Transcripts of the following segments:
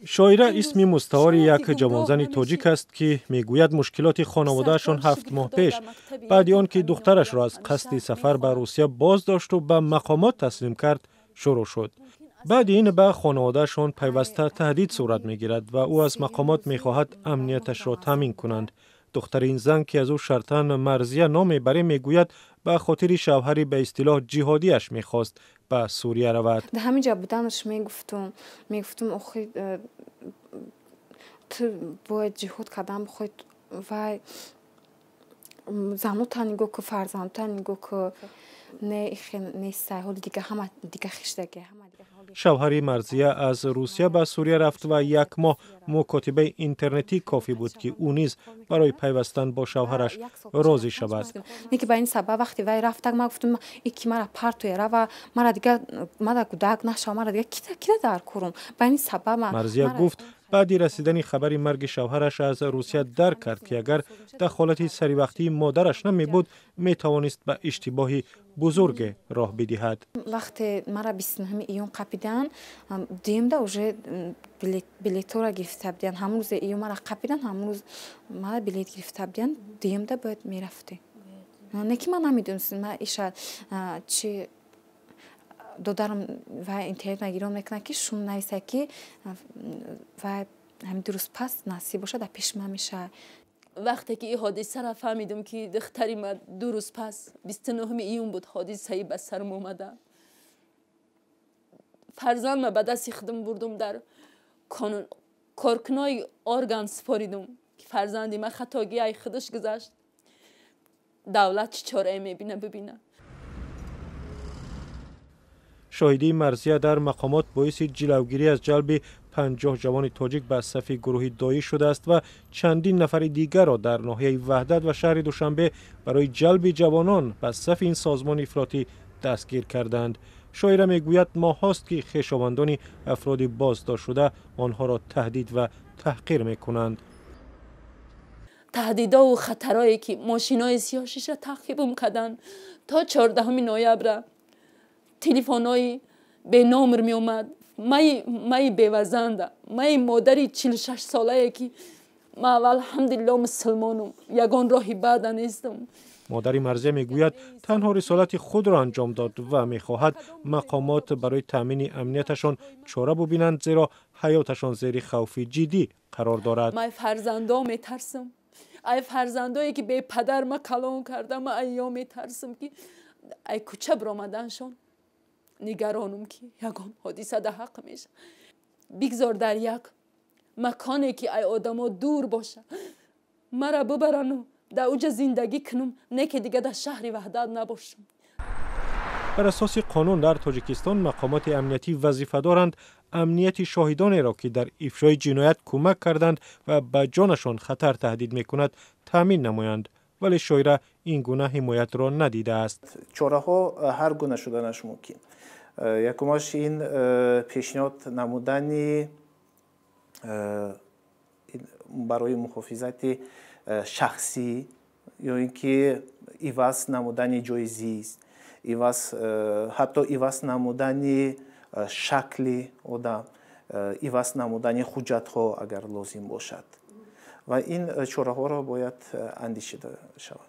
Шоира исми мустаори як ҷавонзани тоҷик аст, ки мегӯяд, мушкилоти хонаводаашон 7 моҳ пеш, баъди он ки духтарашро аз қасди сафар ба Русия боздошту ба мақомот таслим кард, шурӯъ шуд. Баъди ин ба хонаводаашон пайваста таҳдид сурат мегирад ва ӯ аз мақомот мехоҳад, амнияташро таъмин кунанд. Духтари ин зан, ки аз ӯ шартан Марзия ном мебарем, мегӯяд, ба хотири шавҳари ба истилоҳ ҷиҳодиаш мехост ба Сурия равад. Дар ҳамин ҷа буданаш мегуфтум, охи, ту бояд ҷиҳод кардан бихоҳӣ, вай занута нигоҳ ку, фарзандута нигоҳ ку. Не, ихе нестай, ҳоли дига ҳама дига хиштаги. Шавҳари Марзия аз Русия ба Сурия рафт ва як моҳ мукотибаи интернетӣ кофӣ буд, ки ӯ низ барои пайвастан бо шавҳараш розӣ шавад. Не ки ба ин сабаб вақте вай рафтак, ман гуфтум, ики мара партоя рава, мара дига мара гудак нашава, мара дига кида дар курум, ба ин сабаб. Марзия гуфт, баъди расидани хабари марги шавҳараш аз Русия дарк кард, ки агар дахолати саривақтии модараш намебуд, метавонист ба иштибоҳи бузурге роҳ бидиҳад. Вақте мара 29-уми июн қапидан, дуюмда уже билетҳоро гирифта будиян. Ҳамон рӯзе июн мара қапидан, ҳамон рӯз мара билет гирифта будиян, дуюмда бояд мерафтем. Не ки ман намедонистам, ма иша чи додарам ва интернет нагирон мекунад, ки шум нависа, ки ва ҳамин 2 рӯз пас насиб бошад, дар пеши ман мешавад. Вақте ки ин ҳодисаро фаҳмидум, ки духтари ман 2 рӯз пас, 29-уми июн буд, ҳодисаи ба сарм омада, фарзандма ба дасти худам бурдум, дар коркунои орган супоридум, ки фарзанди ман хатогиай худаш гузашт, давлат чӣ чорае мебина, бибина. Шоҳидии Марзия дар мақомот боиси ҷилавгирӣ аз ҷалби 50 ҷавони тоҷик ба сафи гурӯҳи Доиш шудааст ва чандин нафари дигарро дар ноҳияи Ваҳдат ва шаҳри Душанбе барои ҷалби ҷавонон ба сафи ин созмони ифротӣ дастгир карданд. Шоира мегӯяд, моҳҳост, ки хешовандони афроди боздоштшуда онҳоро таҳдид ва таҳқир мекунанд. Таҳдидову хатарое, ки мошинои сиёҳшиша таъқибум карданд то 14-уми ноябра, телефонҳои беномр меомад. Маи бевазанда, маи модари 46-солае, ки ма аввал, алҳамдулилло, мусулмонум, ягон роҳи бада нестам. Модари Марзия мегӯяд, танҳо рисолати худро анҷом дод ва мехоҳад, мақомот барои таъмини амнияташон чора бубинанд, зеро ҳаёташон зери хавфи ҷиддӣ қарор дорад. Ман фарзандо метарсам, ай фарзандое, ки бепадар ма калон кардам, айё метарсам, ки ай кӯча биромаданшон нигаронум, ки ягон ҳодиса да ҳақ меша. Бигзор дар як маконе, ки ай одамо дур боша, мара бубарану дар уҷа зиндагӣ кунум, не ки дига дар шаҳри Ваҳдат набошам. Бар асоси қонун дар Тоҷикистон мақомоти амниятӣ вазифа доранд, амнияти шоҳидонеро, ки дар ифшои ҷиноят кӯмак карданд ва ба ҷонашон хатар таҳдид мекунад, таъмин намоянд, вале шоира ин гуна ҳимоятро надидааст. Чораҳо ҳар гуна шуданаш мумкин. Якумаш ин пешниҳод намудани барои муҳофизати шахсӣ ё ин ки иваз намудани ҷои зист, иваз, ҳатто иваз намудани шакли одам, иваз намудани ҳуҷҷатҳо, агар лозим бошад, ва ин чораҳоро бояд андешида шавад.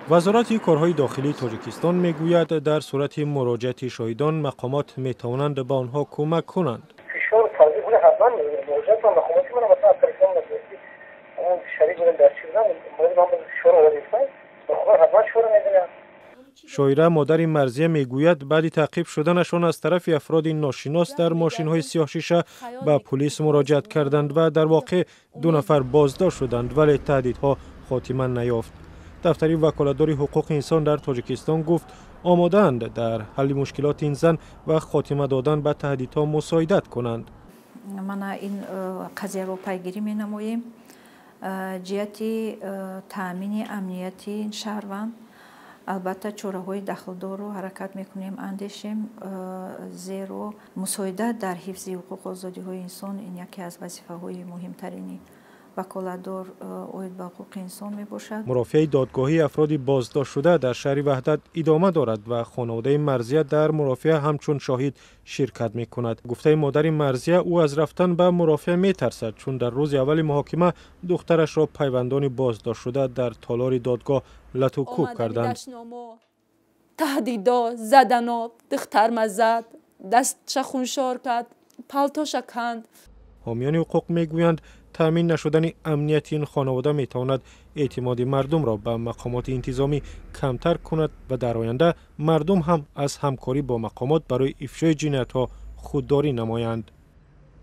Вазорати корҳои дохилии Тоҷикистон мегӯяд, дар сурати муроҷиати шоҳидон мақомот метавонанд ба онҳо кӯмак кунанд. Фишор таъзиқ ҳатман муроҷиат ба мақомоти ман, масалан, аз телефон шарик будем, дар чӣ будам, ман фишор овардистам, ҳатман чора мебинам. Шоира, модари Марзия, мегӯяд, баъди таъқиб шуданашон аз тарафи афроди ношинос дар мошинҳои сиёҳшиша ба пулис муроҷиат карданд ва дар воқеъ ду нафар боздошт шуданд, вале таҳдидҳо хотима наёфт. Дафтари ваколатдори ҳуқуқи инсон дар Тоҷикистон гуфт, омодаанд дар ҳалли мушкилоти ин зан ва хотима додан ба таҳдидҳо мусоидат кунанд. Мана ин қазияро пайгирӣ менамоем ҷиҳати таъмини амнияти ин шаҳрванд. Албатта, чораҳои дахлдорро ҳаракат мекунем, андешем, зеро мусоидат дар ҳифзи ҳуқуқу озодиҳои инсон ин яке аз вазифаҳои муҳимтарини Ваколатдор оид ба ҳуқуқи инсон мебошад. Мурофиаи додгоҳии афроди боздоштшуда дар шаҳри Ваҳдат идома дорад ва хонаводаи Марзия дар мурофиа ҳамчун шоҳид ширкат мекунад. Гуфтаи модари Марзия, ӯ аз рафтан ба мурофиа метарсад, чун дар рӯзи аввали муҳокима духтарашро пайвандони боздоштшуда дар толори додгоҳ лату кӯб карданд. Таҳдидо задано, духтарма зад, дастша хуншор кард, палтоша канд. Ҳомиёни ҳуқуқ мегӯянд, таъмин нашудани амнияти ин хонавода метавонад эътимоди мардумро ба мақомоти интизомӣ камтар кунад ва дар оянда мардум ҳам аз ҳамкорӣ бо мақомот барои ифшои ҷиноятҳо худдорӣ намоянд.